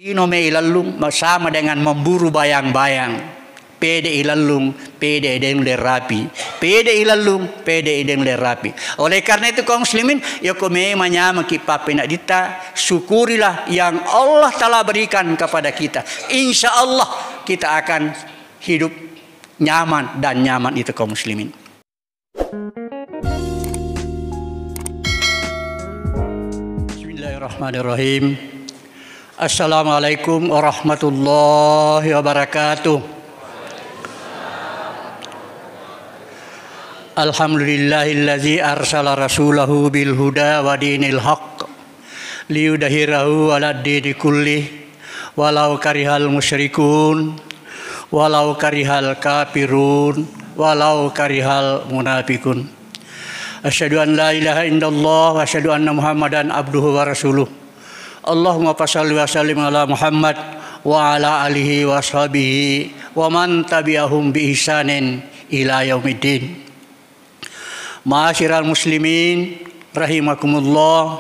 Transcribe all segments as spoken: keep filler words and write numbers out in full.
Lino me ilellung sama dengan memburu bayang-bayang. Pede ilellung, pede ideng le rapi. Pede ilellung, pede ideng le rapi. Oleh karena itu, kaum muslimin, yoko me manyamaki pappeneddinta, syukurilah yang Allah telah berikan kepada kita. Insya Allah kita akan hidup nyaman dan nyaman itu, kaum muslimin. Bismillahirrahmanirrahim. Assalamualaikum warahmatullahi wabarakatuh. Alhamdulillahillazi arsala rasulahu bil huda wa dinil haq liyudhhirahu 'alad dini kullih walau karihal musyrikun, walau karihal kafirun, walau karihal munafikun. Asyhadu an la ilaha illallah wa asyhadu anna Muhammadan abduhu wa rasuluh. Allahumma fasalli wa sallim ala Muhammad wa ala alihi wa ashabihi wa man tabi'ahum bi ihsanin ila yaumiddin. Ma'asyiral muslimin rahimakumullah,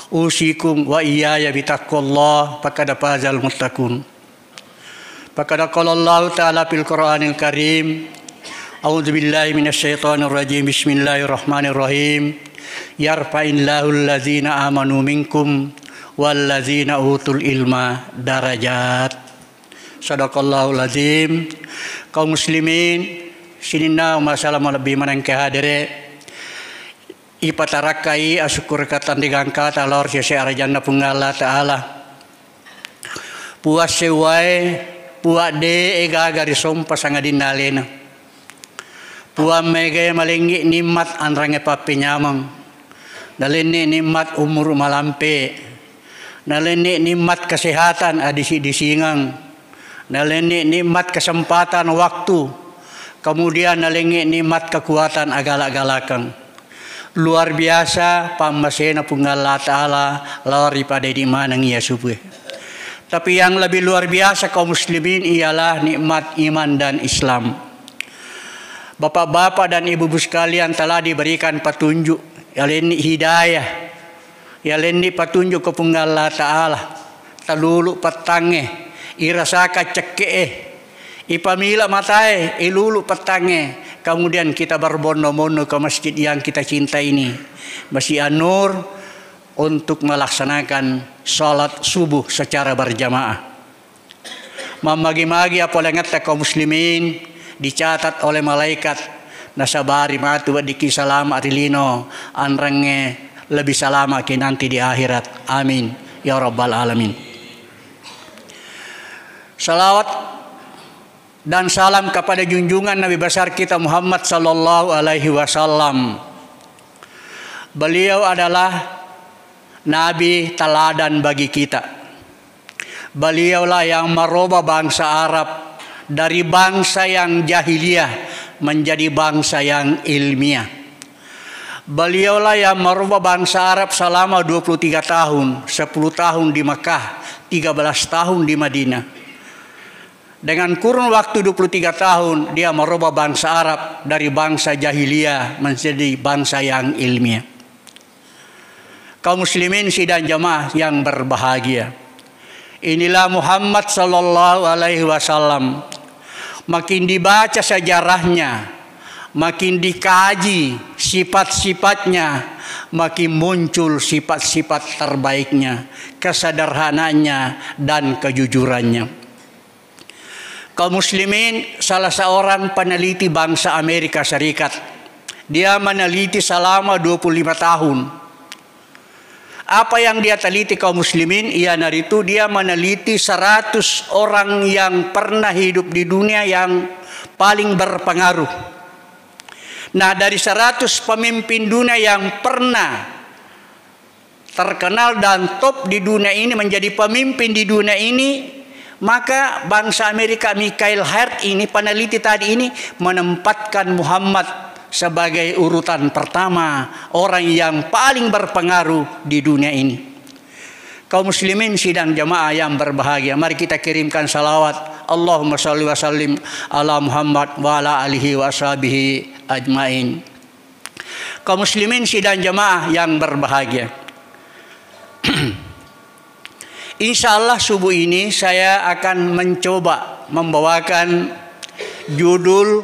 usikum wa iyaya bitaqwallah, faqad fazal muttaqun. Faqad qala Allahu ta'ala fil Qur'anil Karim, a'udzu billahi minasy syaithanir rajim. Bismillahirrahmanirrahim. Yarfa'illahu alladzina amanu minkum walladzina utul ilma darajat. Sadaqallahul azim. Kaum muslimin, sininna umma salama lebbi manengke hadere. Ipatarakkai asukkuraka tanrigangkata lao ri sese arajanna Puang Allah Ta'ala. Puang sewwae, Puang de e gaga risompa sangadinna alena. Puang maegae malengngi nikmat anrangnge pappenyameng. Nalenni nikmat umuru malampe. Nalenni nikmat kesehatan adisi-disingeng. Nalenni nikmat kesempatan waktu. Kemudian nalengngi nikmat kekuatan agala-galakeng. Luar biasa pammasena Puang Allah Ta'ala lao ri pada idi maneng iya subue. Tapi yang lebih luar biasa kaum muslimin ialah nikmat iman dan Islam. Bapak-bapak dan ibu-ibu sekalian telah diberikan petunjuk, yalenni hidayah, yalenni petunjuk ke Puang Allah Ta'ala. Talulu pettangnge, irasaka cekke'e, ipamila matae, ilulu pettangnge. Kemudian kita berbondong-bondong ke masjid yang kita cinta ini, Masjid An-Nur, untuk melaksanakan salat subuh secara berjamaah. Mammagi-magi apalengetta kaum muslimin dicatat oleh malaikat, nasabari matu weddikki salama ri lino, anrangnge lebih salamaki nanti di akhirat. Amin ya rabbal alamin. Salawat dan salam kepada junjungan Nabi besar kita Muhammad sallallahu alaihi wasallam. Beliau adalah nabi teladan bagi kita. Beliaulah yang merubah bangsa Arab dari bangsa yang jahiliyah menjadi bangsa yang ilmiah. Beliaulah yang merubah bangsa Arab selama dua puluh tiga tahun, sepuluh tahun di Mekah, tiga belas tahun di Madinah. Dengan kurun waktu dua puluh tiga tahun, dia merubah bangsa Arab dari bangsa jahiliyah menjadi bangsa yang ilmiah. Kaum muslimin sidang jamaah yang berbahagia. Inilah Muhammad sallallahu alaihi wasallam. Makin dibaca sejarahnya, makin dikaji sifat-sifatnya, makin muncul sifat-sifat terbaiknya, kesederhanaannya, dan kejujurannya. Kaum muslimin, salah seorang peneliti bangsa Amerika Serikat, dia meneliti selama dua puluh lima tahun. Apa yang dia teliti, kaum muslimin? Iyanaritu dia meneliti seratus orang yang pernah hidup di dunia yang paling berpengaruh. Nah, dari seratus pemimpin dunia yang pernah terkenal dan top di dunia ini, menjadi pemimpin di dunia ini, maka bangsa Amerika, Michael Hart ini, peneliti tadi ini, menempatkan Muhammad sebagai urutan pertama orang yang paling berpengaruh di dunia ini. Kaum muslimin sidang jamaah yang berbahagia, mari kita kirimkan salawat. Allahumma salli wa sallim ala Muhammad wa ala alihi wa ashabihi ajmain. Kaum muslimin sidang jamaah yang berbahagia. Insya Allah subuh ini saya akan mencoba membawakan judul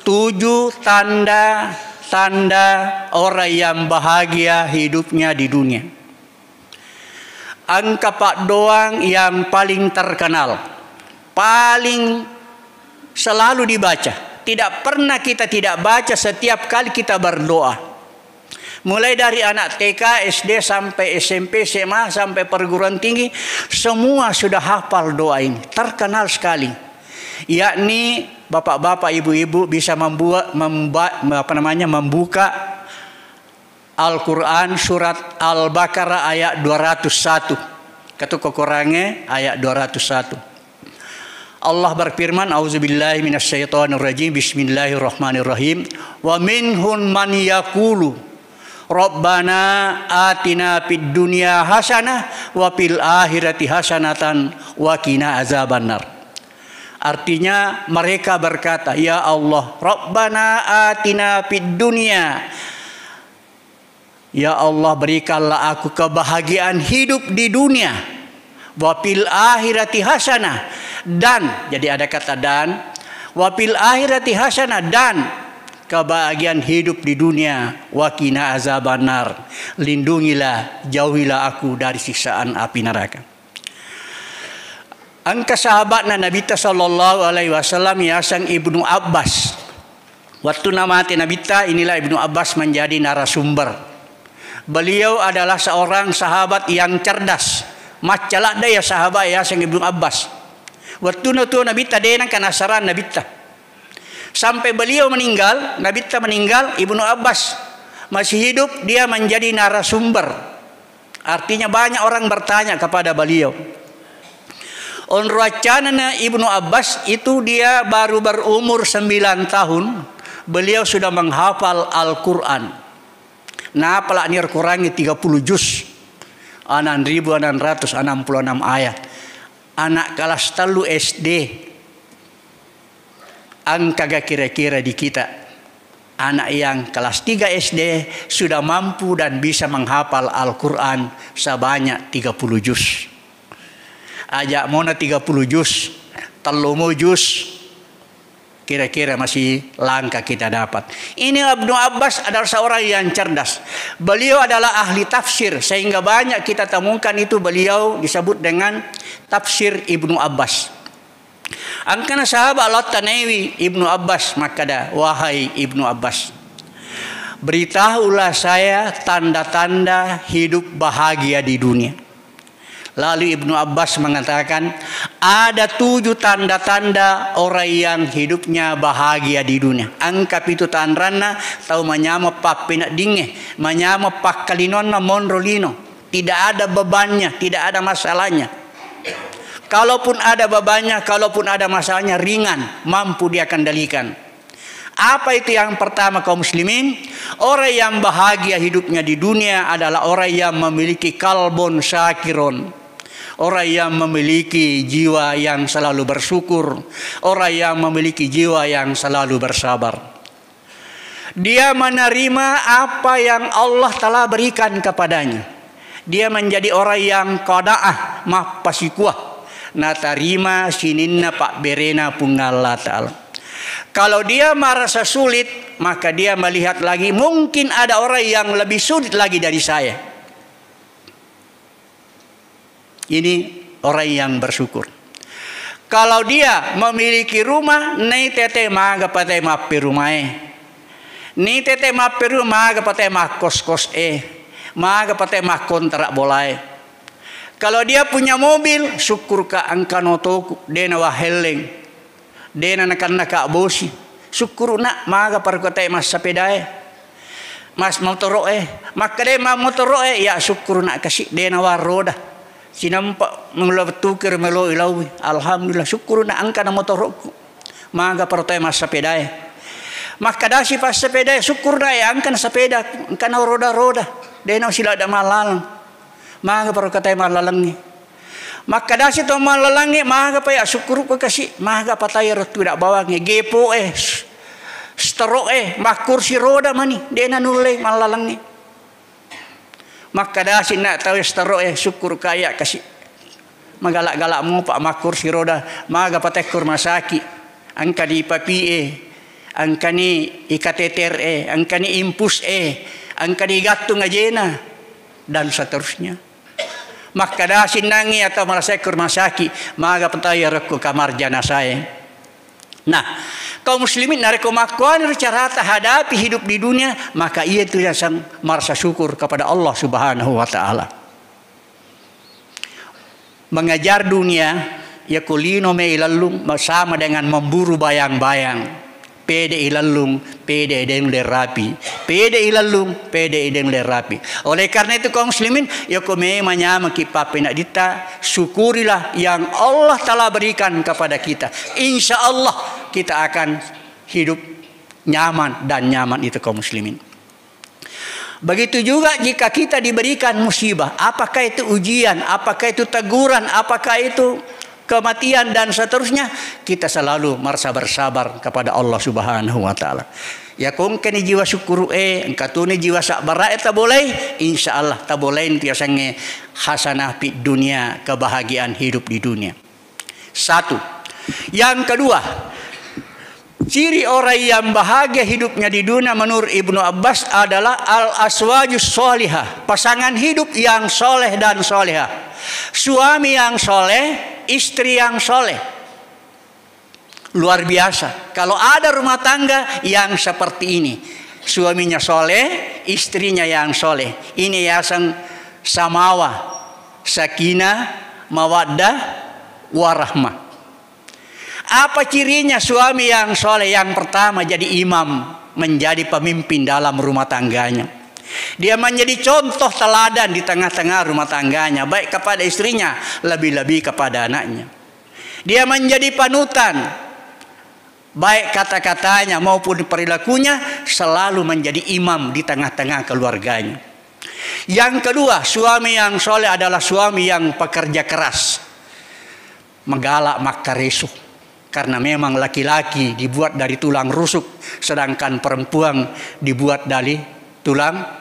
tujuh tanda-tanda orang yang bahagia hidupnya di dunia. Engka paddoang yang paling terkenal, paling selalu dibaca. Tidak pernah kita tidak baca setiap kali kita berdoa. Mulai dari anak T K, S D, sampai S M P, S M A, sampai perguruan tinggi, semua sudah hafal doa ini. Terkenal sekali. Yakni bapak-bapak, ibu-ibu bisa membuat, memba-, apa namanya, membuka Al-Quran surat Al-Baqarah ayat dua ratus satu. Ketuk kokorangnge ayat dua ratus satu. Allah berfirman, "A'udzubillahi minasyaitonirrajim. Bismillahirrahmanirrahim. Wa minhum man yaqulu, 'Rabbana atina fid dunya hasanah wa fil akhirati hasanatan wa qina azabannar.'" Artinya, mereka berkata, "Ya Allah, Rabbana atina fid dunya." Ya Allah, berikanlah aku kebahagiaan hidup di dunia. Wa fil akhirati hasanah. Dan, jadi ada kata dan. Wa fil akhirati hasanah, dan kebahagiaan hidup di dunia. Wa qina azabannar. Lindungilah, jauhilah aku dari siksaan api neraka. Engka sahabatna Nabitta sallallahu alaihi wasallam yaseng Ibnu Abbas. Wattunna mate Nabitta, inilah Ibnu Abbas menjadi narasumber. Beliau adalah seorang sahabat yang cerdas. Macca ladde ya sahabat yaseng Ibnu Abbas. Wattunna tuo Nabitta, de nengka nassarang Nabitta. Sampai beliau meninggal, Nabitta meninggal, Ibnu Abbas masih hidup, dia menjadi narasumber. Artinya, banyak orang bertanya kepada beliau. Onroaccanana Ibnu Abbas itu, dia baru berumur sembilan tahun, beliau sudah menghafal Al-Quran. Napalani Al-Quran tiga puluh juz, enam ribu enam ratus enam puluh enam ayat. Anak kelas tellu S D. Engkaga kira-kira di kita, anak yang kelas tiga S D sudah mampu dan bisa menghafal Al-Quran sebanyak tiga puluh juz? Ajak mona tiga puluh juz, tellu mo juz, kira-kira masih langka kita dapat. Ini Ibnu Abbas adalah seorang yang cerdas. Beliau adalah ahli tafsir, sehingga banyak kita temukan itu beliau disebut dengan tafsir Ibnu Abbas. Engkana sahabat lattanaiwi Ibnu Abbas makkada, "Wahai Ibnu Abbas, beritahulah saya tanda-tanda hidup bahagia di dunia." Lalu Ibnu Abbas mengatakan, "Ada tujuh tanda-tanda orang yang hidupnya bahagia di dunia." Engka pitu tanranna tau manyameng pappeneddingnge, manyameng pakkalinonna monro lino. Tidak ada bebannya, tidak ada masalahnya. Kalaupun ada bebannya, kalaupun ada masalahnya, ringan, mampu dia kendalikan. Apa itu yang pertama, kaum muslimin? Orang yang bahagia hidupnya di dunia adalah orang yang memiliki kalbun syakirun. Orang yang memiliki jiwa yang selalu bersyukur. Orang yang memiliki jiwa yang selalu bersabar. Dia menerima apa yang Allah telah berikan kepadanya. Dia menjadi orang yang qanaah, mappasikuah, natarima sininna pabberena Puang Allah Ta'ala. Kalau dia merasa sulit, maka dia melihat lagi, mungkin ada orang yang lebih sulit lagi dari saya. Ini orang yang bersyukur. Kalau dia memiliki rumah, ni tete maga pate mapperumae. Ni tete mapperu maga pate makkos-kos e. Maga pate makkontrak bolae. Kalau dia punya mobil, syukur ka engka notoku, dena wahelleng. Dena nakanna ka bosi. Syukkuru nak, maga parokkotae massapedae. Mas motoro'e. Makkadai ma motoro'e, ya syukkuru nak kasi, dena wa roda. Sinampa mula wettuki ro melo ilawi. Alhamdulillah, syukkuru nak engkana motorokku. Maga parokkotae massapedae. Makkadasi passapedae, syukkuru nak ya engkana sapedaku, engkana roda-roda. Dena siladda mallalang. Maga parokkotae mallalangnge. Makkadasi to mallalangnge, maga pa ya sukkuru'ko kasi, maga pa tae ro tuda bawangnge, gepo'e, s-, stroke, makkursi roda mani, dena nulle mallalangnge. Makkadasi na tau stroke, sukkuru ka ya kasi. Magala-gala mupa makkursi roda, maga patekko rumah sakit, engkani papi e, engkani ikateter e, engkani impus e, engkani gattung ajena, dan seterusnya. Makkada sinnangngi atau malasekko rumah sakit, maga patai rekko kamar janasae. Nah, kaum muslimin, narekko makkuani carata hadapi hidup di dunia, maka iya tu yang sang-, merasa syukur kepada Allah Subhanahu wa Ta'ala. Mengejar dunia, yako lino me ilellung, sama dengan memburu bayang-bayang. Pede ilellung, pede ideng lerapi. Pede ilellung, pede ideng lerapi. Oleh karena itu, kaum muslimin, yako memang nyamaki papena ditta, syukurilah yang Allah telah berikan kepada kita. Insya Allah kita akan hidup nyaman dan nyaman itu, kaum muslimin. Begitu juga jika kita diberikan musibah, apakah itu ujian, apakah itu teguran, apakah itu kematian dan seterusnya, kita selalu merasa bersabar kepada Allah Subhanahu wa Ta'ala. Ya, ko engkani jiwa syukuru'e, engka tuni jiwa sabbara'e tabolai, insya Allah tabolai tu yasengnge hasanah fid dunia, kebahagiaan hidup di dunia. Satu. Yang kedua, ciri orang yang bahagia hidupnya di dunia menurut Ibnu Abbas adalah al-aswajus sholihah, pasangan hidup yang soleh dan solehah. Suami yang soleh, istri yang soleh. Luar biasa. Kalau ada rumah tangga yang seperti ini, suaminya soleh, istrinya yang soleh, ini yaseng samawa, sakinah, mawaddah, warahmah. Apa cirinya suami yang soleh? Yang pertama, jadi imam, menjadi pemimpin dalam rumah tangganya. Dia menjadi contoh teladan di tengah-tengah rumah tangganya, baik kepada istrinya, lebih-lebih kepada anaknya. Dia menjadi panutan, baik kata-katanya maupun perilakunya selalu menjadi imam di tengah-tengah keluarganya. Yang kedua, suami yang soleh adalah suami yang pekerja keras, magala makkareso. Karena memang laki-laki dibuat dari tulang rusuk, sedangkan perempuan dibuat dari tulang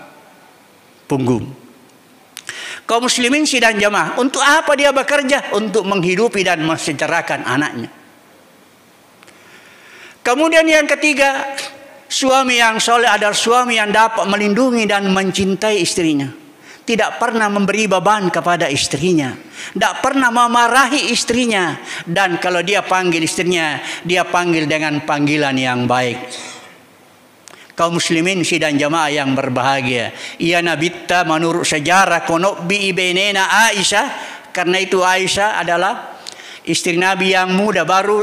punggung. Kaum muslimin sidang jamaah, untuk apa dia bekerja? Untuk menghidupi dan mensejahterakan anaknya. Kemudian yang ketiga, suami yang soleh adalah suami yang dapat melindungi dan mencintai istrinya. Tidak pernah memberi beban kepada istrinya. Tidak pernah memarahi istrinya. Dan kalau dia panggil istrinya, dia panggil dengan panggilan yang baik. Kaum muslimin sidang jamaah yang berbahagia, iya nabitta menurut sejarah konobbi ibenena Aisyah, karena itu Aisyah adalah istri Nabi yang muda, baru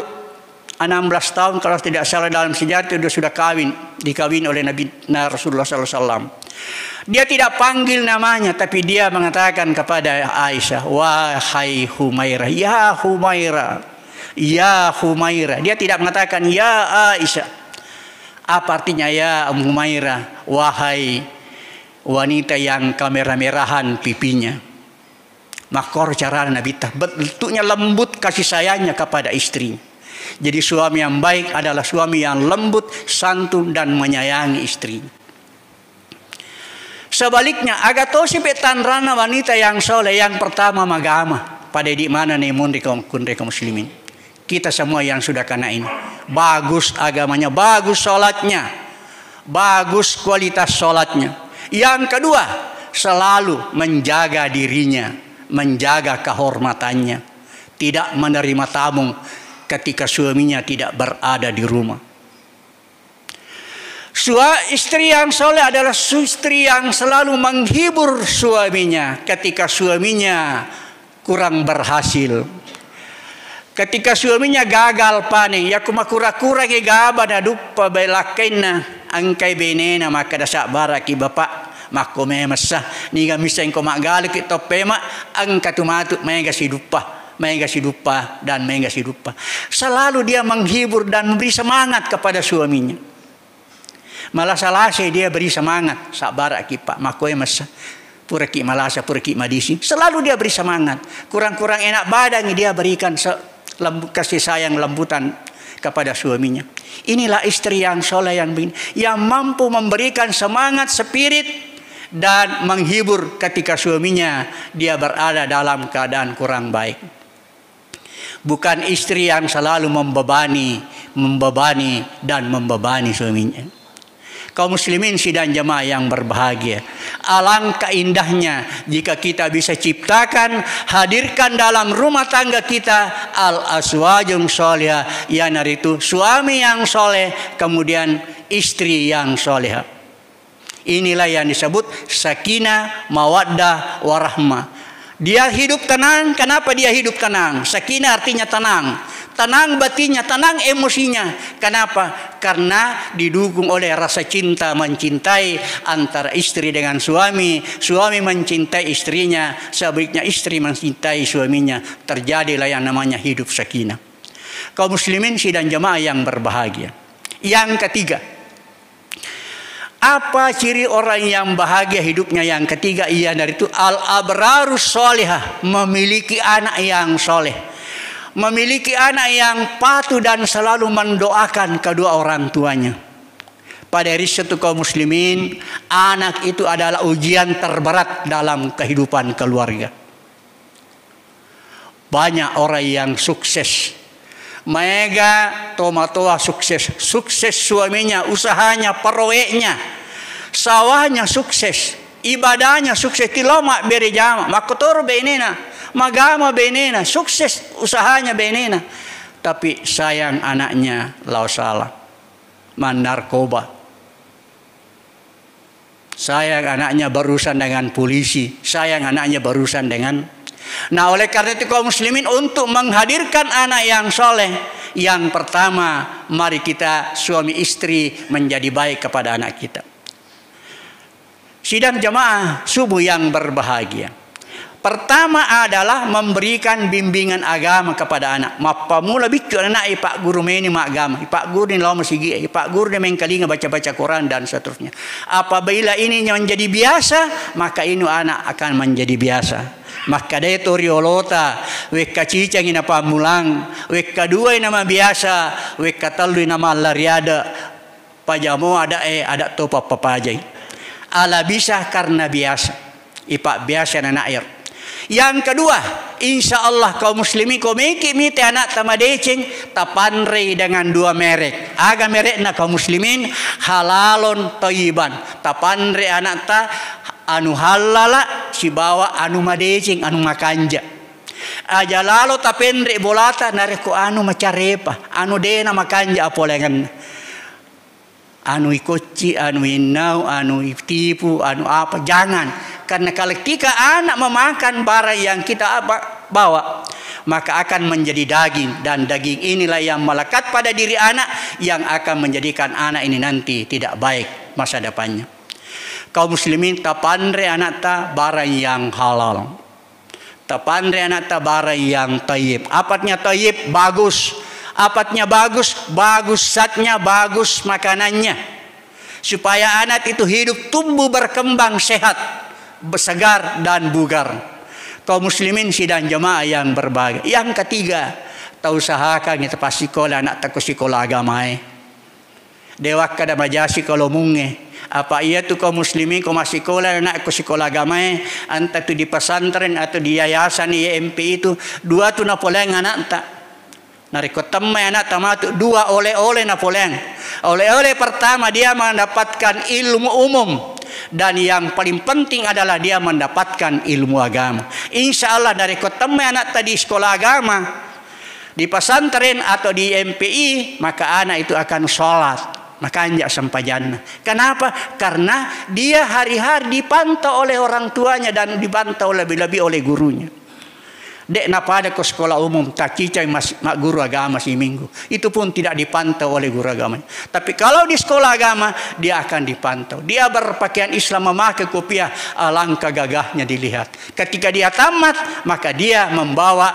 enam belas tahun kalau tidak salah dalam sejarah itu dia sudah kawin, dikawin oleh Nabi, nah, Rasulullah sallallahu alaihi wasallam. Dia tidak panggil namanya, tapi dia mengatakan kepada Aisyah, "Wahai Humairah, ya Humairah, ya Humairah." Dia tidak mengatakan, "Ya Aisyah." Apa artinya, "Ya Humairah"? Wahai wanita yang kemerah-merahan pipinya. Makkoro carana Nabitta, bentuknya lembut kasih sayangnya kepada istri. Jadi suami yang baik adalah suami yang lembut, santun, dan menyayangi istri. Sebaliknya, aga tosi pe tanrana wanita yang soleh? Yang pertama, magama. Pada di mana nih, mun, ri kaum, kun, ri kaum muslimin? Kita semua yang sudah kena ini. Bagus agamanya, bagus sholatnya, bagus kualitas sholatnya. Yang kedua, selalu menjaga dirinya, menjaga kehormatannya. Tidak menerima tamu ketika suaminya tidak berada di rumah. Sua-, istri yang soleh adalah su-, istri yang selalu menghibur suaminya ketika suaminya kurang berhasil. Ketika suaminya gagal panen, ya, kumakura-kurangi gaba naduppa bai lakkainna, engkai benena makkeda, "Sabbaraki, Bapak, makko memessa, niga misseng ko maggalaki toppema, engka tu matu maega siduppa." Maega siduppa dan maega siduppa. Selalu dia menghibur dan memberi semangat kepada suaminya. Malasa-lasai dia beri semangat, "Sabbaraki, Pak, makkoe messa. Puraki malasa, puraki madisi." Selalu dia beri semangat. Kurang-kurang enak badangi dia berikan se-, lembu-, kasih sayang lembutan kepada suaminya. Inilah istri yang soleh yang begini, yang mampu memberikan semangat spirit dan menghibur ketika suaminya dia berada dalam keadaan kurang baik. Bukan istri yang selalu membebani, membebani, dan membebani suaminya. Kaum muslimin sidang jamaah yang berbahagia, alangkah indahnya jika kita bisa ciptakan, hadirkan dalam rumah tangga kita al-azwajun sholihah, iyanaritu suami yang soleh, kemudian istri yang solehah. Inilah yang disebut sakinah, mawaddah, warahmah. Dia hidup tenang. Kenapa dia hidup tenang? Sakinah artinya tenang. Tenang batinnya, tenang emosinya. Kenapa? Karena didukung oleh rasa cinta mencintai antara istri dengan suami, suami mencintai istrinya, sebaliknya istri mencintai suaminya. Terjadilah yang namanya hidup sakinah. Kaum muslimin sidang jamaah yang berbahagia. Yang ketiga, apa ciri orang yang bahagia hidupnya? Yang ketiga, iyanaritu al-abrarus sholihah, memiliki anak yang soleh. Memiliki anak yang patuh dan selalu mendoakan kedua orang tuanya. Pada riset tu kaum muslimin, anak itu adalah ujian terberat dalam kehidupan keluarga. Banyak orang yang sukses. Maega tomatoa sukses. Sukses suaminya, usahanya, proyeknya, sawahnya sukses, ibadahnya sukses, tilao mabbere jama, makkotoro benena, magama benena, sukses usahanya benena. Tapi sayang anaknya lao salah, mannarkoba. Sayang anaknya berurusan dengan polisi, sayang anaknya berurusan dengan. Nah, oleh karena itu kaum muslimin, untuk menghadirkan anak yang soleh, yang pertama, mari kita suami istri menjadi baik kepada anak kita. Sidang jamaah subuh yang berbahagia. Pertama adalah memberikan bimbingan agama kepada anak. Mappamula biccu anak, ipagguru meni maggama, ipagguru ni lao masigi, ipagguru ni mengkalinga baca-baca Quran dan seterusnya. Apabila ini menjadi biasa, maka ini anak akan menjadi biasa. Makkadai to riolota, wekka cicangi napammulang, wekka duai namabiasa, wekka tellui namallariada. Pajamo ada, eh, ada to pappapajai. Ala bisa karena biasa. Ipabbiasa anak ero. Yang kedua, insya Allah kaum muslimin, ko meki mite anak ta madeceng, tapanrei dengan dua merek. Aga merekna kaum muslimin? Halalon thayyiban. Tapanre anak ta anu halala sibawa anu madeceng, anu makanja. Aja lalo tapenre bolata narekko anu macarepa, anu dena makanja apolengenna. Anu ikocci, anu innau, anu itipu, anu apa, jangan. Karena kalau ketika anak memakan barang yang kita apa, bawa, maka akan menjadi daging, dan daging inilah yang melekat pada diri anak yang akan menjadikan anak ini nanti tidak baik masa depannya. Kaum muslimin, tapanre anak ta barang yang halal. Tapanre anak ta barang yang thayyib. Apatnya thayyib? Bagus. Apatnya bagus? Bagus zatnya, bagus makanannya. Supaya anak itu hidup, tumbuh, berkembang, sehat, segar, dan bugar. Kaum muslimin sidang jamaah yang berbahagia. Yang ketiga, tausahakan kita passikola anak ta ko sikola agamae. De wakkada majasi kalomungnge. Apa iyatu kaum muslimin ko massikola anakku sikola agamae, entah tu di pesantren atau di yayasan I M P I itu, dua tu napoleang anakta. Narekko temmai anakta matu, dua oleh-oleh napoleang. Oleh-oleh pertama, dia mendapatkan ilmu umum. Dan yang paling penting adalah dia mendapatkan ilmu agama. Insya Allah, narekko temmai anakta di sekolah agama, di pesantren atau di M P I, maka anak itu akan sholat, makanja sempajanna. Kenapa? Karena dia hari-hari dipantau oleh orang tuanya dan dipantau lebih-lebih oleh gurunya. Dek napada ko sekolah umum, taccicai mas-, magguru agama siminggu. Itu pun tidak dipantau oleh guru agama. Tapi kalau di sekolah agama, dia akan dipantau. Dia berpakaian Islam, memakai kopiah, alangkah gagahnya dilihat. Ketika dia tamat, maka dia membawa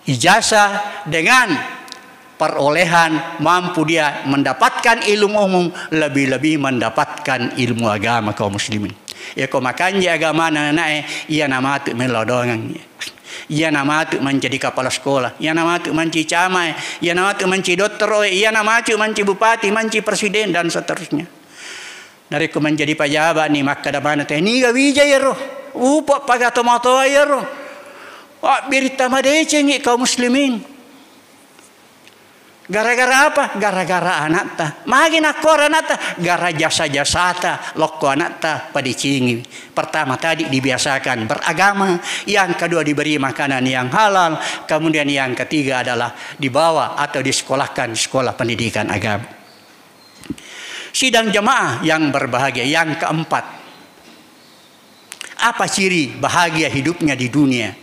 ijazah dengan perolehan mampu dia mendapatkan ilmu umum, lebih-lebih mendapatkan ilmu agama kaum muslimin. Ya, ko makanja agamana anaknya, iya namatu melodongang. Iya namatu menjadi kepala sekolah, iya namatu menjadi camat, iya namatu menjadi dokter, iya namatu menjadi bupati, menjadi presiden, dan seterusnya. Narekko menjadi pejabat ni, makkada maneng te, niga wija iyaro? Upa paga tomatoa iyaro. Abbiritta madecengngi kaum muslimin. Gara-gara apa? Gara-gara anatta. Magi nakkuara anatta? Gara jasa-jasata lokko anatta padecengi. Pertama tadi dibiasakan beragama, yang kedua diberi makanan yang halal, kemudian yang ketiga adalah dibawa atau disekolahkan sekolah pendidikan agama. Sidang jemaah yang berbahagia, yang keempat, apa ciri bahagia hidupnya di dunia?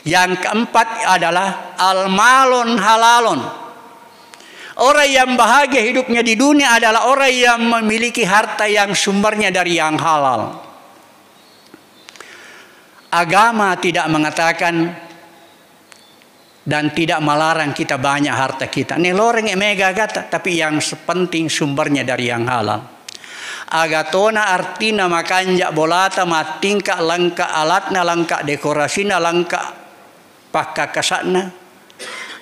Yang keempat adalah almalon halalon. Orang yang bahagia hidupnya di dunia adalah orang yang memiliki harta yang sumbernya dari yang halal. Agama tidak mengatakan dan tidak melarang kita banyak harta kita. Neloreng mega agata, tapi yang penting sumbernya dari yang halal. Agatona artina makanja bolata, mattingka, lengka alatna, lengka dekorasina, lengka pakkakasakna.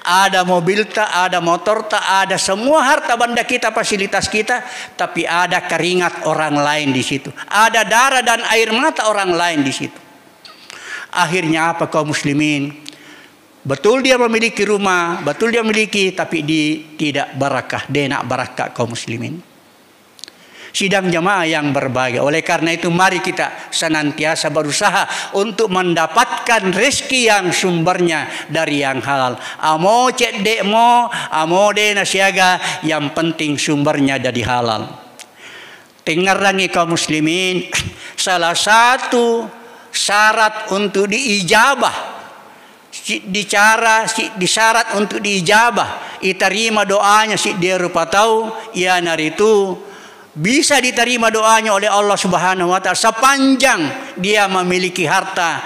Ada mobilta, ada motorta, ada semua harta benda kita, fasilitas kita, tapi ada keringat orang lain di situ. Ada darah dan air mata orang lain di situ. Akhirnya apa, kaum muslimin? Betul dia memiliki rumah, betul dia memiliki, tapi di, tidak barakah, denak barakah, kaum muslimin. Sidang jamaah yang berbahagia. Oleh karena itu, mari kita senantiasa berusaha untuk mendapatkan rezeki yang sumbernya dari yang halal. Amo cedde'mo, amo de nasiaga, yang penting sumbernya dari halal. Tengngerangi kaum muslimin, salah satu syarat untuk diijabah, si-, dicara, si-, disyarat untuk diijabah, itarima doanya siddi rupa tau, iyanaritu bisa diterima doanya oleh Allah Subhanahu wa Ta'ala sepanjang dia memiliki harta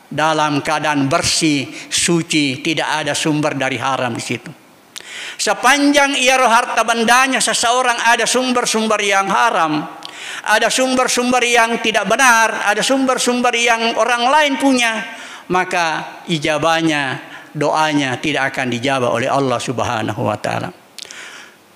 dalam keadaan bersih, suci, tidak ada sumber dari haram di situ. Sepanjang iyaro harta bendanya seseorang ada sumber-sumber yang haram, ada sumber-sumber yang tidak benar, ada sumber-sumber yang orang lain punya, maka ijabahnya, doanya tidak akan dijawab oleh Allah Subhanahu wa Ta'ala.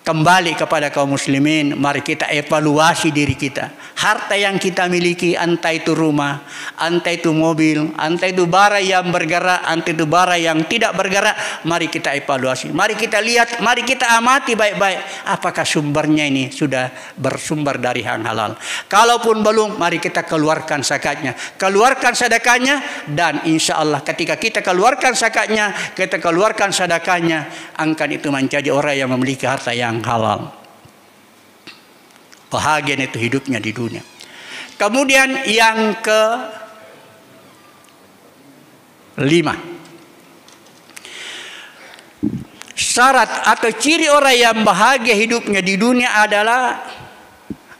Kembali kepada kaum muslimin, mari kita evaluasi diri kita. Harta yang kita miliki, entah itu rumah, entah itu mobil, entah itu barang yang bergerak, entah itu barang yang tidak bergerak, mari kita evaluasi. Mari kita lihat, mari kita amati baik-baik. Apakah sumbernya ini sudah bersumber dari yang halal? Kalaupun belum, mari kita keluarkan zakatnya. Keluarkan sedekahnya, dan insya Allah ketika kita keluarkan zakatnya, kita keluarkan sedekahnya, engka itu menjadi orang yang memiliki harta yang halal. Bahagia itu hidupnya di dunia. Kemudian yang ke lima. Syarat atau ciri orang yang bahagia hidupnya di dunia adalah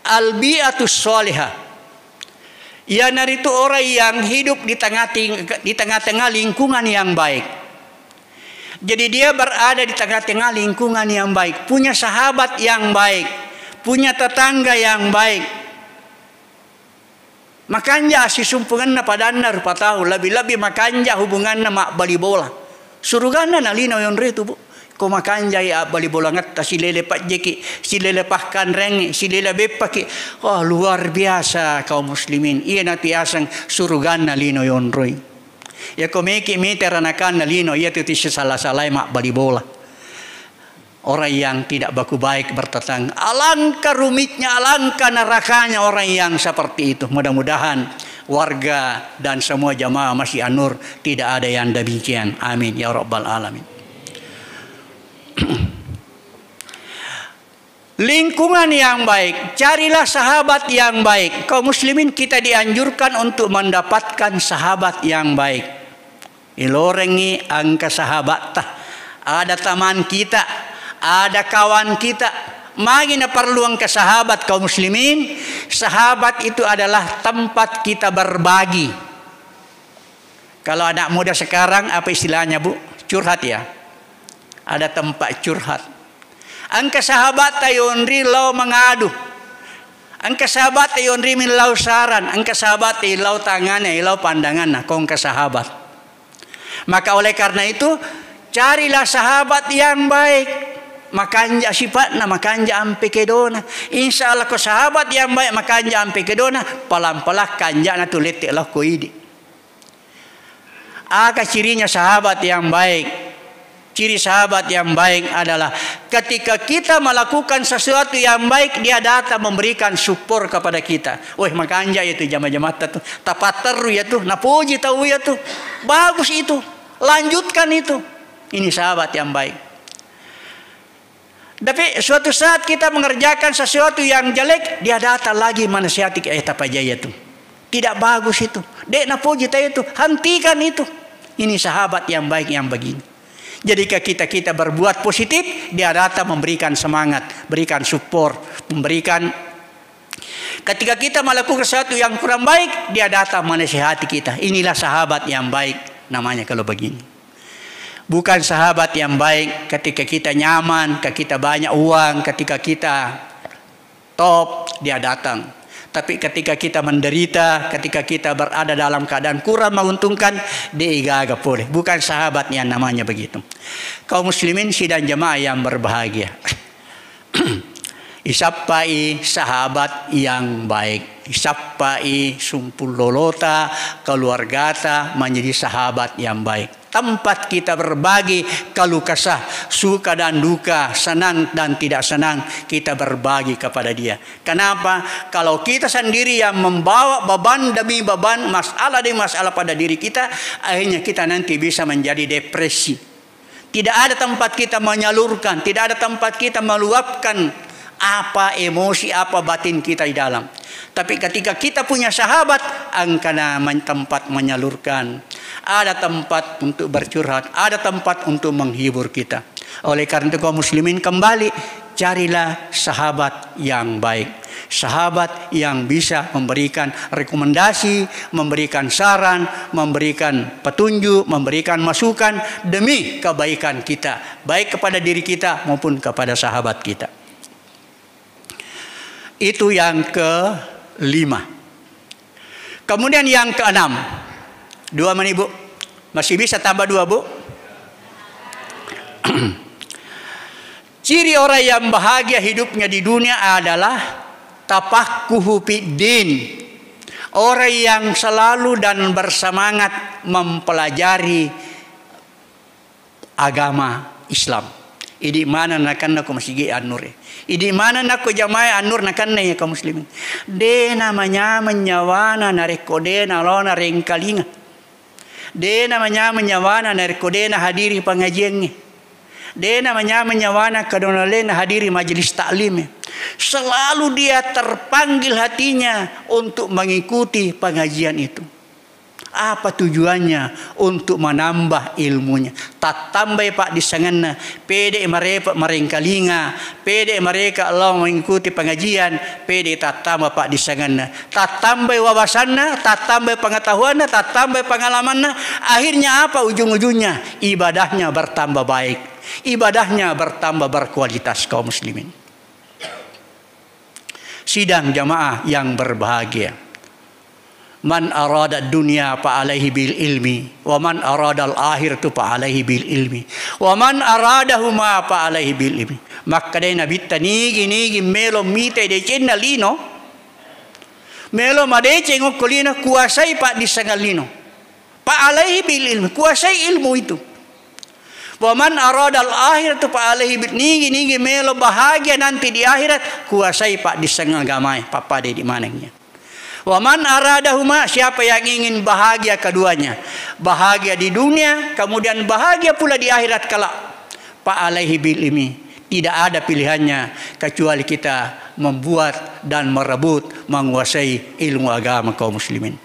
al-bi'atus shalihah. Iyanaritu orang yang hidup di tengah ting-, di tengah-tengah lingkungan yang baik. Jadi dia berada di tengah-tengah lingkungan yang baik, punya sahabat yang baik, punya tetangga yang baik. Makanja sisumpungenna padanna rupa tau, lebih-lebih makanja hubunganna mabbali bola. Suruganna nalino yonroi tu, Bu. Ko makanjai abbali bolangetta, silele pajjeki, silele pakkanrengngi, silele beppaki. Oh, luar biasa kaum muslimin. Iyanatu yaseng suruganna lino yonroi. Yako meki mita ranakanna lino, iyatu tissala-salai mabbali bola. Orang yang tidak baku baik bertetangga. Alangkah rumitnya, alangkah nerakanya orang yang seperti itu. Mudah-mudahan warga dan semua jamaah Masjid An-Nur tidak ada yang demikian. Amin ya rabbal alamin. Lingkungan yang baik, carilah sahabat yang baik. Kaum muslimin, kita dianjurkan untuk mendapatkan sahabat yang baik. Ilorengngi engka sahabatta, ada teman kita, ada kawan kita. Magi naperlu engka sahabat, kaum muslimin? Sahabat itu adalah tempat kita berbagi. Kalau anak muda sekarang, apa istilahnya, Bu? Curhat, ya? Ada tempat curhat. Engka sahabatta yonri lao mangadu. Engka sahabatta yonri millau saran. Engka sahabatta illau tangana, illau pandanganna. Ko engka sahabat. Maka oleh karena itu, carilah sahabat yang baik. Makanja sipatna, makanja ampe kedona. Insya Allah, ko sahabat yang baik, makanja ampe kedona, palang-palang kanjana tu lette lao ko idi. Aga cirinya sahabat yang baik? Ciri sahabat yang baik adalah ketika kita melakukan sesuatu yang baik, dia datang memberikan support kepada kita. Weh, makanja itu jama-jamatta tu. Tapatteru ya tu, napoji tau ya tu. Bagus itu. Lanjutkan itu. Ini sahabat yang baik. Tapi suatu saat kita mengerjakan sesuatu yang jelek, dia datang lagi menasihati, "Eh, tapajaya tu. Tidak bagus itu. Dek napoji tau itu. Hentikan itu." Ini sahabat yang baik yang begini. Jadi, ketika kita berbuat positif, dia datang memberikan semangat, berikan support, memberikan, ketika kita melakukan sesuatu yang kurang baik, dia datang menasihati kita. Inilah sahabat yang baik namanya kalau begini. Bukan sahabat yang baik ketika kita nyaman, ketika kita banyak uang, ketika kita top, dia datang. Tapi ketika kita menderita, ketika kita berada dalam keadaan kurang menguntungkan, de' gaga pole. Bukan sahabat yang namanya begitu. Kaum muslimin sidang jamaah yang berbahagia. Isappai sahabat yang baik. Isappai sumpung lolota, keluargata menjadi sahabat yang baik. Tempat kita berbagi keluh kesah, suka dan duka, senang dan tidak senang, kita berbagi kepada dia. Kenapa? Kalau kita sendiri yang membawa beban demi beban, masalah demi masalah pada diri kita, akhirnya kita nanti bisa menjadi depresi. Tidak ada tempat kita menyalurkan, tidak ada tempat kita meluapkan apa emosi, apa batin kita di dalam. Tapi ketika kita punya sahabat, engkana men-, tempat menyalurkan. Ada tempat untuk bercurhat, ada tempat untuk menghibur kita. Oleh karena itu, kaum muslimin, kembali, carilah sahabat yang baik. Sahabat yang bisa memberikan rekomendasi, memberikan saran, memberikan petunjuk, memberikan masukan demi kebaikan kita, baik kepada diri kita maupun kepada sahabat kita. Itu yang kelima. Kemudian yang keenam. Dua menit, Bu. Masih bisa tambah dua, Bu? Ciri orang yang bahagia hidupnya di dunia adalah tafaqquhu fid din. Orang yang selalu dan bersemangat mempelajari agama Islam. Idi maneng nakenna ko masigi annure. Idi maneng nakko jamaah annur nakenna ya kaum muslimin. De' namanyameng nyawana narekko de' nalona rengkalinga. De' namanyameng nyawana narekko de' nahadiri pengajiangnge. De' namanyameng nyawana kedonale nahadiri majelis taklime. Selalu dia terpanggil hatinya untuk mengikuti pengajian itu. Apa tujuannya? Untuk menambah ilmunya. Tattambai paddissengenna, pede' marepe' marengkalinga, pede' mareka lao mengikuti pengajian, pede' tattamba paddissengenna, tattambai wawasanna, tattambai pengetahuanna, tattambai pengalamanna. Akhirnya apa ujung-ujungnya? Ibadahnya bertambah baik, ibadahnya bertambah berkualitas, kaum muslimin. Sidang jamaah yang berbahagia. Man arada dunya fa alaihi bil ilmi, wa man arada al akhiratu fa alaihi bil ilmi, wa man aradahuma fa alaihi bil ilmi. Makkedai Nabitta, nigi-nigi melo mitai decenna lino, melo madeceng okko lino, kuasai paddissengan lino. Fa alaihi bil ilmi, kuasai ilmu itu. Wa man aradal akhirata fa alaihi bil, nigi-nigi melo bahagia nanti di akhirat, kuasai paddisseng agamae, pappada idi manengngi. Wa man aradahuma, siapa yang ingin bahagia keduanya, bahagia di dunia, kemudian bahagia pula di akhirat kelak, fa alaihi bil ilmi. Tidak ada pilihannya kecuali kita membuat dan merebut, menguasai ilmu agama kaum muslimin.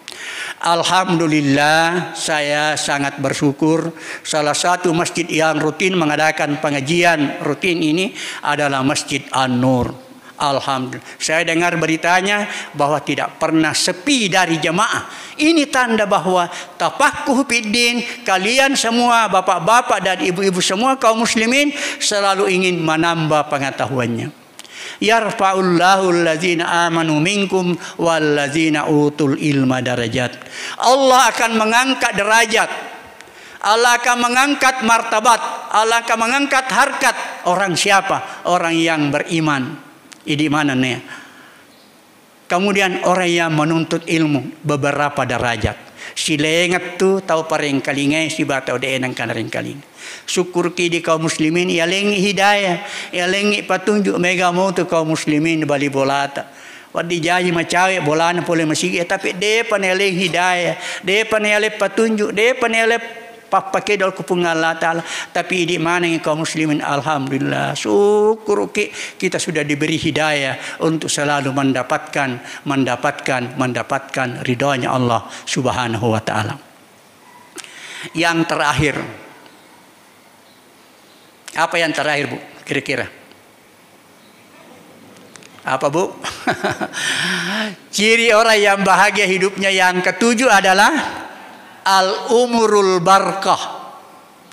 Alhamdulillah, saya sangat bersyukur. Salah satu masjid yang rutin mengadakan pengajian rutin ini adalah Masjid An-Nur. Alhamdulillah. Saya dengar beritanya bahwa tidak pernah sepi dari jemaah. Ini tanda bahwa tafaqquhu fid din, kalian semua bapak-bapak dan ibu-ibu semua kaum muslimin selalu ingin menambah pengetahuannya. Yarfa'ullahu allazina amanu minkum wallazina utul ilma darajat. Allah akan mengangkat derajat. Allah akan mengangkat martabat. Allah akan mengangkat harkat. Orang siapa? Orang yang beriman. Idi manengngi. Kemudian orang yang menuntut ilmu beberapa derajat. Silengettu tau parengkalingai siba tau de'e nengka narengkalinga. Sukkuruki di kaum muslimin, yalengngi hidayah, yalengngi patunjuk, mega motu kaum muslimin bali bolata. Wedding jaji macawe bolana pole masigi, tapi de'pa nayaleng hidayah, de'pa nayaleng patunjuk, de'pa nayaleng pappakedo ku Puang Allah Ta'ala, tapi idi manengngi kaum muslimin, alhamdulillah, sukkuruki kita sudah diberi hidayah untuk selalu mendapatkan, mendapatkan, mendapatkan ridhonya Allah Subhanahu wa Ta'ala. Yang terakhir, apa yang terakhir, Bu, kira-kira? Apa, Bu? Ciri orang yang bahagia hidupnya yang ketujuh adalah al-umurul barkah.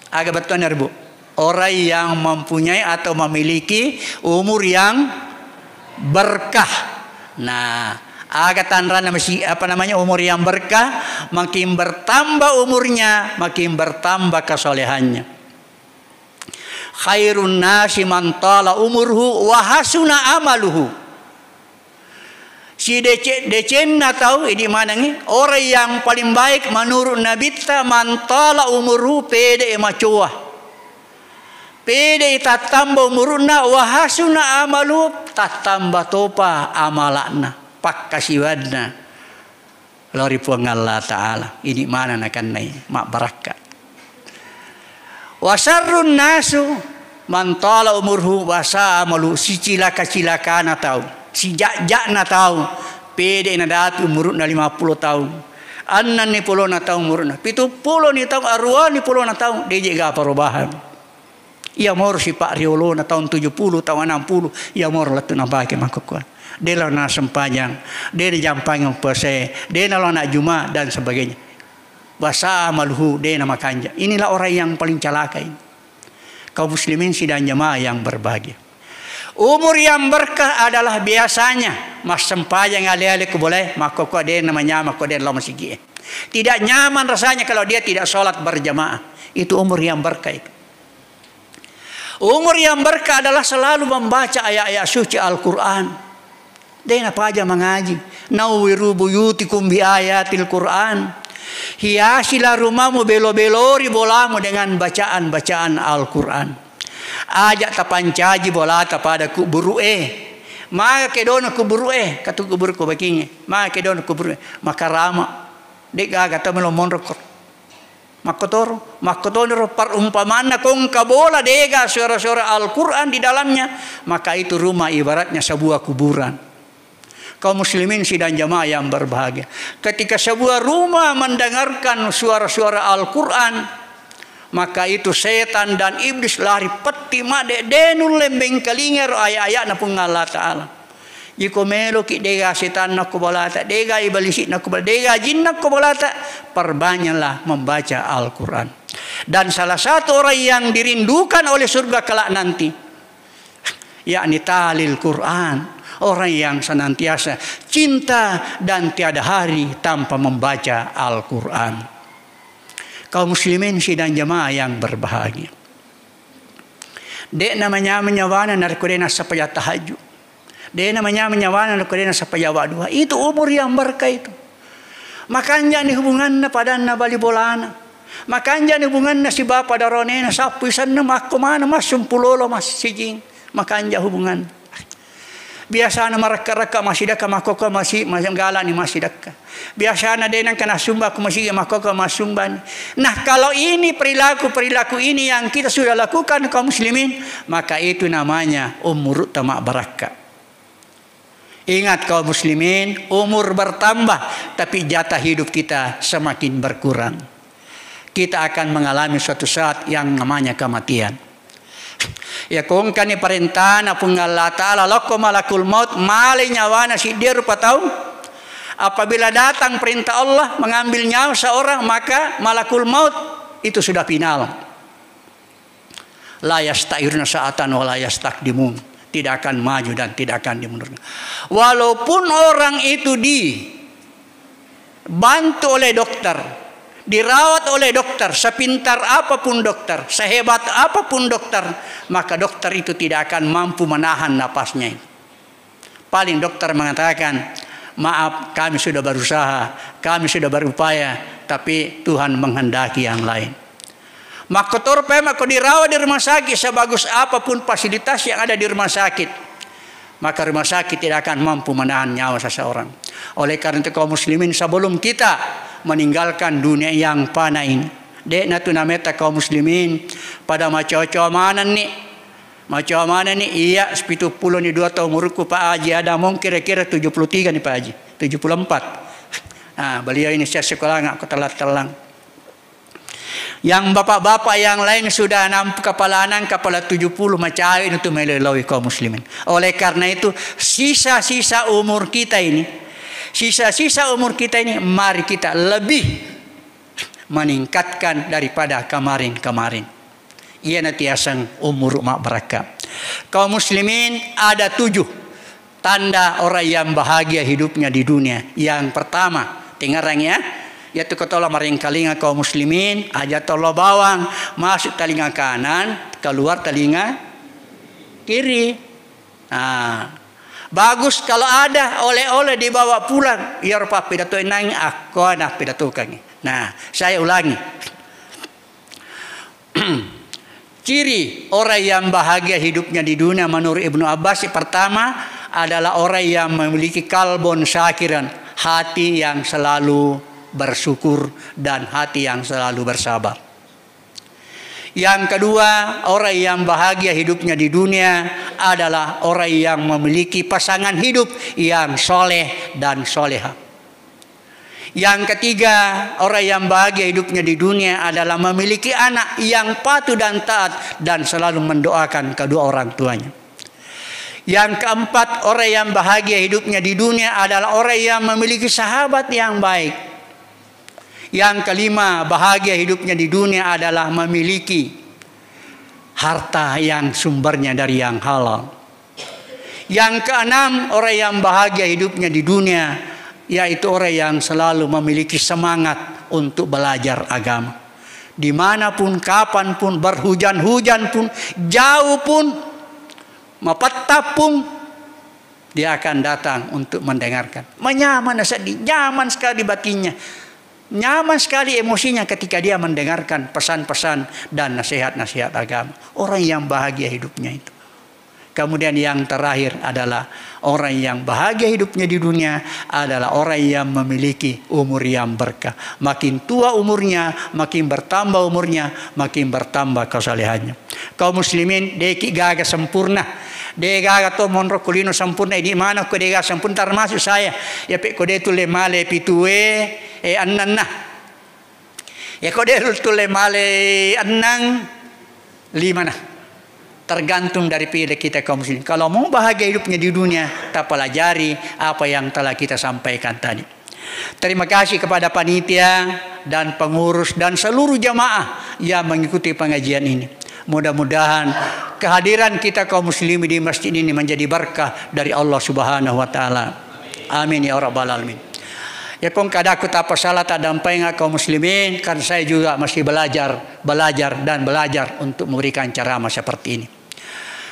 Aga bettuanna, Bu? Orang yang mempunyai atau memiliki umur yang berkah. Nah, aga tanranna masi-, apa namanya, umur yang berkah, makin bertambah umurnya, makin bertambah kesolehannya. Khairun nasi man tala umurhu wa hasuna amaluhu. Sidece-, decenna tau, idi manengngi, orang yang paling baik menurut Nabitta, man tala umurhu, pede macoa. Pede tattamba umurna, wa hasuna amalu, tattamba topa amala'na, pakkasiwianna lao ri Puang Allah Ta'ala. Ini mana nakennai mabbarakka. Wa syarrun nasu man tala umurhu wa sa'a amalu, sicilaka-cilakana tau, sijak-jakna tau, pede nadapi umurna lima puluh taung, enneng ni pulona taung umurna, pitu puloni taung, aruwa ni pulona taung, deje ga perubahan. Iya moro sipa riolona taung tujuh puluh, taung enam puluh, iya moro lettu napake makkokkoe. De lao nasempajang, de najampangeng puasae, de nalo anak Juma dan sebagainya. Wa sa'a amaluhu, de namakanja. Inilah orang yang paling celaka ini. Kaum muslimin sidang jamaah yang berbahagia. Umur yang berkah adalah biasanya massempajang ale-ale ku bolae, makkokkoe de namanyameng ko de lao masigie. Tidak nyaman rasanya kalau dia tidak sholat berjamaah. Itu umur yang berkah itu. Umur yang berkah adalah selalu membaca ayat-ayat suci Al-Quran. De napaja mangaji. Nawwiru buyutikum bi ayatil Quran. Hiasilah rumahmu, belo-belori bolamu dengan bacaan-bacaan Al-Quran. Aja tapancaji bolata pada kuburu'e. Maga kedona kuburu'e, katu kuburu ko bakinge. Maga kedona kuburu'e. Makarama. De gaga tau melo monro ko. Makkotoro, makkotoniro perumpamanna ko engka bola, dega suara-suara Al-Quran di dalamnya, maka itu rumah ibaratnya sebuah kuburan. Kaum muslimin sidang jamaah yang berbahagia, ketika sebuah rumah mendengarkan suara-suara Al-Quran, maka itu setan dan iblis lari petti made, de nulle mengkalinga ro ayat-ayatna Puang Allah Ta'ala. Iko meloki, dega setanna ko bolata, dega ibalisi'na ko bolata, dega jinna ko bolata, perbanyaklah membaca Al-Quran. Dan salah satu orang yang dirindukan oleh surga kelak nanti, yakni talil Quran, orang yang senantiasa cinta dan tiada hari tanpa membaca Al-Quran. Kaum muslimin sidang jamaah yang berbahagia. De'na manyameng nyawana narekko de nassapajang tahajud. De'na manyameng nyawana narekko de nassapajang wa dua. Itu umur yang berkah itu. Makanjani hubunganna padanna bali bolana. Makanjani hubunganna sibawa pada ronena, sappu isenna, makko mana, massumpulolo, massijing. Makanja hubunganna. Biasana marakka-rakka massidekka, makkokko masi-, masi-, galani massidekka. Biasana de nengka nassumba ko masigi, makkokko massumbani. Nah, kalau ini perilaku-perilaku ini yang kita sudah lakukan kaum muslimin, maka itu namanya umurutta mabbarakka. Ingat kaum muslimin, umur bertambah, tapi jatah hidup kita semakin berkurang. Kita akan mengalami suatu saat yang namanya kematian. Iya ko engkani parentana Puang Allah Ta'ala, lokko malakul maut, malai nyawana siddi rupa tau. Apabila datang perintah Allah mengambil nyawa seorang, maka malakul maut itu sudah final. La yastakhiruna sa'atan wa la yastaqdimun. Tidak akan maju dan tidak akan dimundurkan. Walaupun orang itu di bantu oleh dokter, dirawat oleh dokter, sepintar apapun dokter, sehebat apapun dokter, maka dokter itu tidak akan mampu menahan napasnya itu. Paling dokter mengatakan, Maaf, kami sudah berusaha, kami sudah berupaya, tapi Tuhan menghendaki yang lain. Makkotoro paimeng ko dirawat di rumah sakit, sebagus apapun fasilitas yang ada di rumah sakit, maka rumah sakit tidak akan mampu menahan nyawa seseorang. Oleh karena itu, kaum muslimin, sebelum kita meninggalkan dunia yang fana ini, de'na tu nametta kaum muslimin pada macoa-coa manenni. Macoa manenni, iya, pitu pulo ni dua taung umurku, Pak Haji Adamong, kira-kira tujuh puluh tiga ni, Pak Haji, tujuh puluh empat. Ah, beliau ini saya sekolah nggak ketelat telang. Yang bapak-bapak yang lain sudah nampu kepala enam, kepala tujuh puluh, macawe itu meloi kaum muslimin. Oleh karena itu, sisa-sisa umur kita ini, sisa-sisa umur kita ini, mari kita lebih meningkatkan daripada kemarin-kemarin. Iyana tiaseng umur mabbarakka. Kaum muslimin, ada tujuh tanda orang yang bahagia hidupnya di dunia. Yang pertama, dengarang ya. Yaitu ketola maringkalinga kaum muslimin, aja tolo bawang, masuk telinga kanan, keluar telinga kiri. Nah, bagus kalau ada oleh-oleh dibawa pulang. Iya rupa pidato nang akko na pidatokangi. Nah, saya ulangi. Ciri orang yang bahagia hidupnya di dunia menurut Ibnu Abbas, pertama adalah orang yang memiliki kalbon syakiran, hati yang selalu bersyukur dan hati yang selalu bersabar. Yang kedua, orang yang bahagia hidupnya di dunia adalah orang yang memiliki pasangan hidup yang soleh dan soleha. Yang ketiga, orang yang bahagia hidupnya di dunia adalah memiliki anak yang patuh dan taat dan selalu mendoakan kedua orang tuanya. Yang keempat, orang yang bahagia hidupnya di dunia adalah orang yang memiliki sahabat yang baik. Yang kelima, bahagia hidupnya di dunia adalah memiliki harta yang sumbernya dari yang halal. Yang keenam, orang yang bahagia hidupnya di dunia, yaitu orang yang selalu memiliki semangat untuk belajar agama. Dimanapun, kapanpun, berhujan-hujan pun, jauh pun, mapettang pun, dia akan datang untuk mendengarkan. Menyaman sedih, nyaman sekali batinnya. Nyaman sekali emosinya ketika dia mendengarkan pesan-pesan dan nasihat-nasihat agama. Orang yang bahagia hidupnya itu. Kemudian yang terakhir adalah orang yang bahagia hidupnya di dunia adalah orang yang memiliki umur yang berkah. Makin tua umurnya, makin bertambah umurnya, makin bertambah kesalehannya. Kaum muslimin, deki gaga sempurna. De gaga to monro kulino sempurna, idi mana ko de gaga sempurna, termasuk saya. Ya pe ko de tulle male pitue, eh, annanna. Ya ko de tulle male annang, limana. Tergantung dari pilihan kita kaum muslimin. Kalau mau bahagia hidupnya di dunia, kita pelajari apa yang telah kita sampaikan tadi. Terima kasih kepada panitia dan pengurus dan seluruh jamaah yang mengikuti pengajian ini. Mudah-mudahan kehadiran kita kaum muslimin di masjid ini menjadi berkah dari Allah Subhanahu wa Ta'ala. Amin ya rabbal alamin. Ya, kong kadaku tak salah, tak dampinga kaum muslimin, karena saya juga masih belajar, belajar, dan belajar untuk memberikan ceramah seperti ini.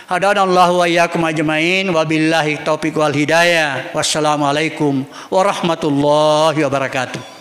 Hadanallahu wa iyyakum ajmain, wabillahi taufiq wal hidayah. Wassalamualaikum warahmatullahi wabarakatuh.